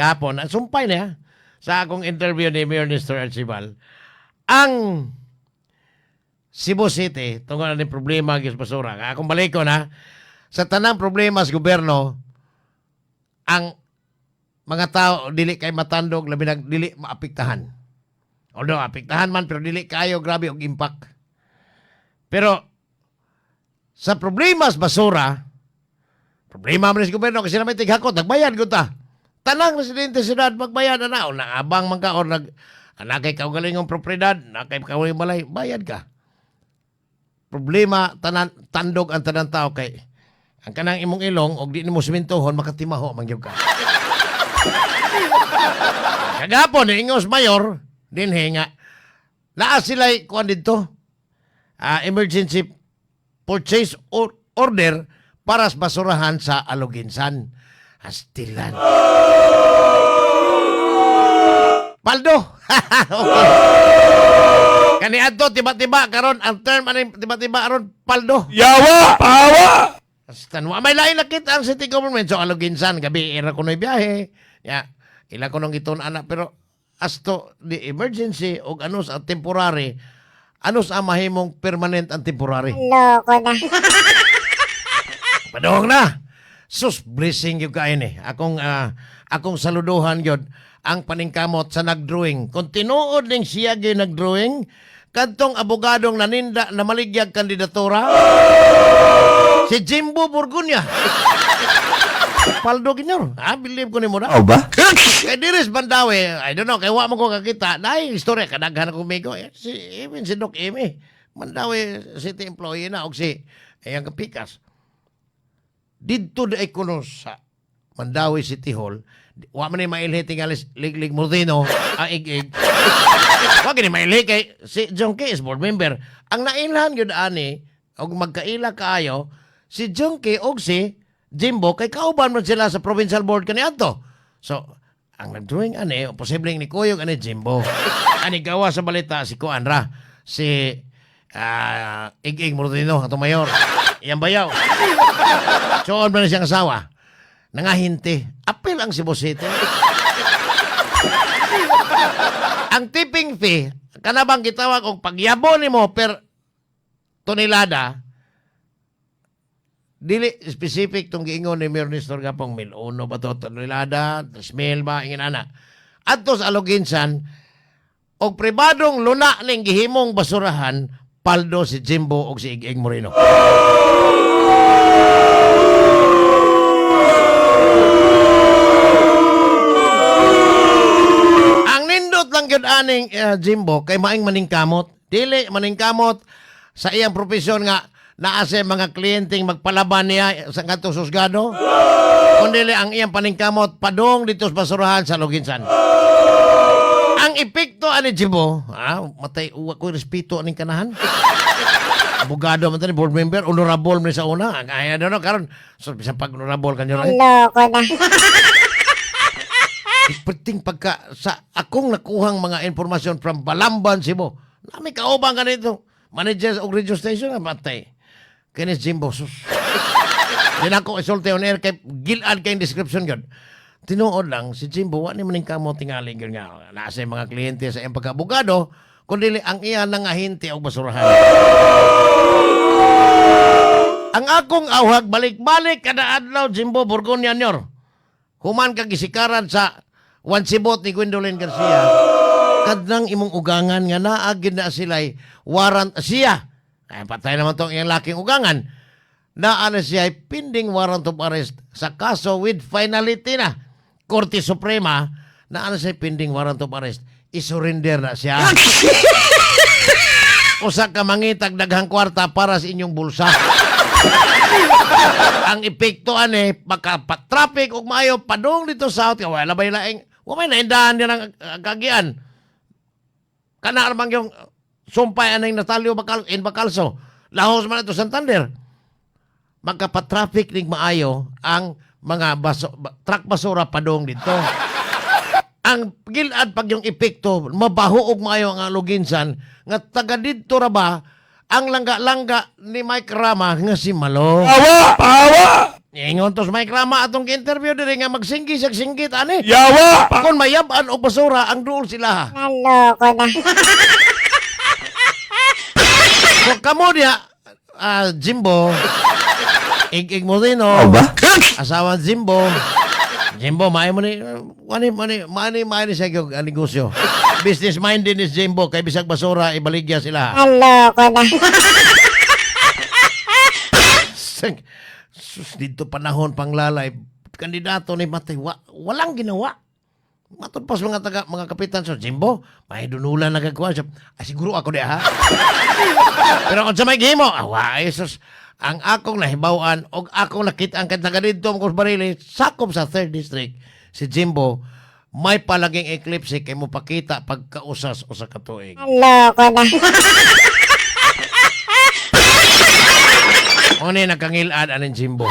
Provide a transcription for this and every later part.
Kapon, ang sumpay niya sa akong interview ni Mayor Nestor Archival, ang Cebu City, tungkol na ni problema gyud sa basura. Akong balikon ha, sa tanang problema sa gobyerno, ang mga tao dili kay matandog, labi nag dili maapektahan. Although apektahan man, pero dili kayo grabe og impact. Pero sa problema sa basura, problema man sa gobyerno kasi na may tighakot, nagbayad gud ta. Tanang residente sa syudad magbayad na na, o naabang man ka or nag anakay kaugalingong propriedad, nakay kaugalingong balay, bayad ka. Problema tanan tandog ang tanan tao kay ang kanang imong ilong og di nimo simintohon makatimaho man gyud ka. Kagapon ni ingos mayor dinhi nga naa sila'y kuan didto. Emergency purchase order para sa basurahan sa Aloguinsan. Astilan. Paldo. Okay. Kani adto tiba-tiba karon ang term ani tiba-tiba aron paldo. Yawa! Pawa! Astan wa may lain nakita ang city government so Aloguinsan gabi era kunoy biyahe. Ya, ila ko nang giton ana pero asto the emergency og ano sa temporary, ano sa mahimong permanent ang temporary. Loko na. Padong na. Sus, blessing gyud kayo ni. Akong saluduhan gyud ang paningkamot sa nagdrawing. Kung tinuod ning siya gyud nagdrawing, kadtong abogadong naninda na maligyag kandidatura, si Jimbo Borgonia. Paldo ginyor. Ah, believe ko nimo na. Aw ba? Kay Diris Bandawe, I don't know, kay wa mo ko kakita. Dahil istorya, kadaghan ako migo. Eh, si, even si Doc Amy, Mandaue City employee na, og si, ayang kapikas. Didto na kuno sa Mandaue City Hall, wa man ni mailhi tingali Liglig Mordino, ang ig-ig. Wa gini mailhi kay si John Key is board member. Ang nailhan gyud ani, og magkaila kaayo, si John Key og si Jimbo, kay kauban man sila sa provincial board kaniadto. So, ang nag-drawing ani, o posibleng ni Kuyog ani Jimbo. Ani gawa sa balita si Kuan ra, si Ig-Ig Mordino, atong mayor. Iyang bayaw. So, on man siyang asawa. Nangahinti. Apil ang Cebu City. Ang tipping fee, kanabang gitawag og pagyabo nimo per tonelada, dili specific tong giingon ni Mayor Nestor Gapong, 1,000 ba to tonelada, 3,000 ba, ingin ana. Adto sa Aloguinsan, og pribadong luna ning gihimong basurahan, paldo si Jimbo og si Ig-Ig Moreno. Ang nindot lang gyud aning Jimbo kay maing maningkamot. Dili maningkamot sa iyang profesyon nga naa sa mga kliyenteng magpalaban niya sa ngadtong susgado. Kundi ang iyang paningkamot padung dito sa basurahan sa Loginsan. Ang epekto ani Jimbo, matay uwa ko respeto aning kanahan. Abogado man tani, board member, honorable man sa una. Ay, ano no, karon so bisan pag honorable kanyo ra. Loko na. Perting pagka sa akong nakuhang mga impormasyon from Balamban, Cebu. Nami kaubang kanito. Manager og radio station nga matay. Kenneth Jimbo sus. Di na ako isulti on air kay gilad kay description gyud. Tinuod lang si Jimbo wa ni maning kamo tingali gyud nga naa sa mga kliyente sa iyang pagkaabogado kundi ang iya nangahinte og basurahan. Ang akong awhag balik-balik kada adlaw Jimbo Borgonia nyor. Human ka gisikaran sa wansibot ni Gwendolyn Garcia. Kadnang imong ugangan nga naa gid na sila'y warrant siya. Ay patay naman tong iyang laking ugangan. Naa na siya pending warrant of arrest sa kaso with finality na. Korte Suprema, naa na siya pending warrant of arrest. I-surrender na siya. Usa ka mangitag daghang kwarta para sa inyong bulsa. Ang epekto ani pagka pa-traffic og maayo padung dito south kay wala bay laing wa may naindahan din ang kagian. Kana man yung sumpay aning Natalio Bacal in Bacalso. Lahos man ito Santander. Magkapa-traffic ning maayo ang mga truck basura padung dito. Ang gilad pag yung epekto, mabaho og maayo ang Aloguinsan nga taga didto ra ba ang langga-langga ni Mike Rama nga si Malo. Pawa! Pawa! Ingon tos may krama atong interview diri nga magsinggi siya singgit ani. Yawa! Kung mayab-an og basura ang duol sila. Naloko na. So kamo diya Jimbo, Ig-ig Moreno, ba? asawa Jimbo. Jimbo, maayo mo ni, mani, mani, mani, mani siya yung negosyo. Business minded is Jimbo, kay bisag basura, ibaligya sila. Naloko na. Sus, dito panahon panglalay, kandidato ni Matay, walang ginawa. Matod pa sa mga taga, mga kapitan sa Jimbo, may dunulan na gagawa siya. Ay, siguro ako di ha. Pero kung sa may gihimo, awa, ay sus, ang akong nahibawan og akong nakita ang taga didto ko sa Barili, sakop sa 3rd District, si Jimbo, may palaging eclipse kay mo pakita pagkausas usa ka tuig. Naloko na. One nagkangilad aning Jimbo.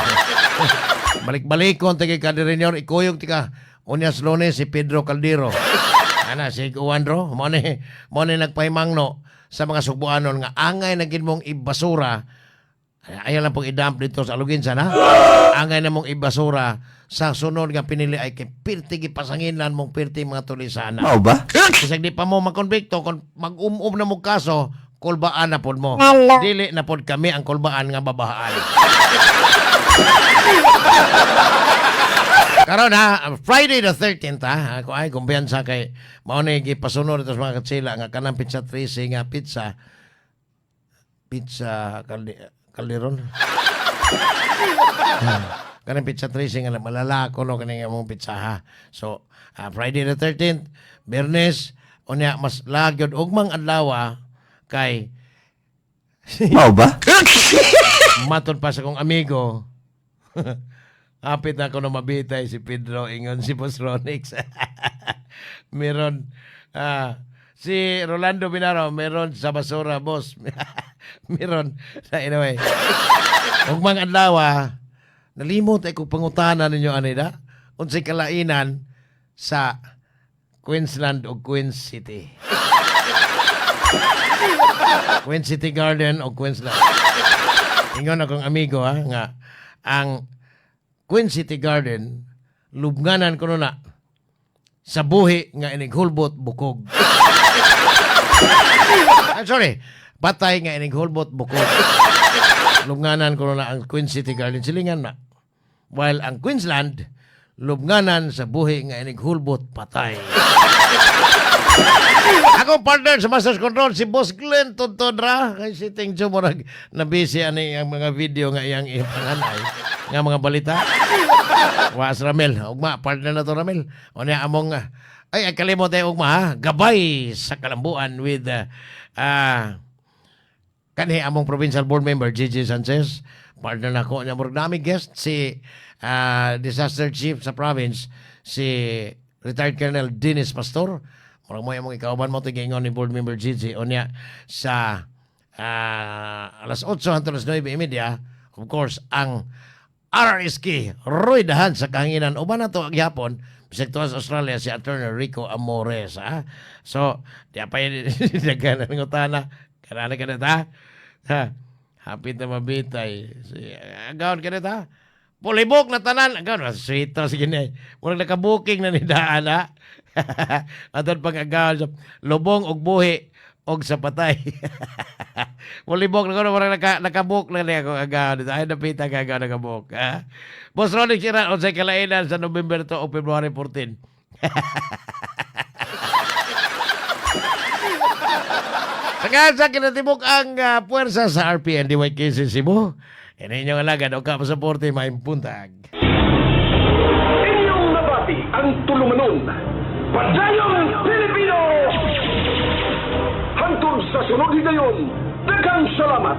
Balik-balik kon tige kaderinyor ikuyog tika unyas Lunes si Pedro Caldero. Ana si Uwandro, mo ni nagpahimangno sa mga sugboanon nga angay na gid mong ibasura. Ayaw lang pong i-dump dito sa Aluginsan, ha? Angay na mong ibasura sa sunod nga pinili ay kay pirti gipasanginan mong pirti mga tulisana. Mao ba? Kasi di pa mo makonbikto, kung mag-um-um na mo kaso, kulbaan na pod mo. Lalo. Dili na pod kami ang kulbaan nga babahaan. Karon ha, Friday the 13th ha, ako ay kumpiyansa kay mao ni gipasunod ito sa mga katsila nga kanang pizza 13 nga pizza pizza kalderon. Kanang pizza 13 nga malala ko no kaning among pizza ha. So, Friday the 13th, Biyernes, unya mas lagyod ugmang adlaw kay Mao ba? matod pa sa kong amigo. Hapit na ako na mabitay si Pedro ingon si Boss Ronix. Meron si Rolando Binaro meron sa basura boss. Meron sa anyway. Ugmang adlaw nalimot ay kong pangutana ninyo anida unsay kalainan sa Queensland o Queens City. Queens City Garden o Queensland. Ingon akong amigo ha, nga ang Queen City Garden lubnganan kuno na sa buhi nga inighulbot bukog. I'm sorry, patay nga inighulbot bukog. Lubnganan kuno na ang Queen City Garden silingan na. While ang Queensland lubnganan sa buhi nga inighulbot patay. Akong partner sa Masters Control, si Boss Glenn Tontodra. Kay si Ting Jo, murag nabisi ani ang mga video nga iyang ipanganay nga mga balita. Was Ramel, ugma, partner na to Ramel. O niya among, ay, ay kalimot ay ugma ha, gabay sa kalambuan with, kanhi among provincial board member, Gigi Sanchez. Partner na ko niya. Murag nami guest si disaster chief sa province, si retired Colonel Dennis Pastor. Murag mo among ikauban mo gingon ni board member Gigi o niya sa alas 8 hangtod alas 9:30, of course, ang RSK, Roy Dahan sa kahanginan. Uban na to gyapon, bisag tuwa sa Australia si Attorney Rico Amores. Ha? So, di pa yun, nagkanan ng utana. Kanana ka na ta. Ha? Hapit na mabitay. Si, agawon ka na ta. Pulibok na tanan. Agawon, sweet to. Sige na. Murag nakabuking na ni daan, ha? Atod pag agawon, lubong og buhi og sa patay. Mulibok na ko, murag nakabook na niya ako agawon. Ay, napita ka agaw nakabook. Ha? Boss Ronnie Chiran, unsay kalainan sa November 2 o February 14. Saka sa kinatibuk ang puwersa sa RPN DYKC Cebu. Ini inyong alagad o kapasaporte, maayong buntag. Inyong nabati ang tulumanon. Padayong Pilipino! Hangtod sa sunod higayon, daghang salamat!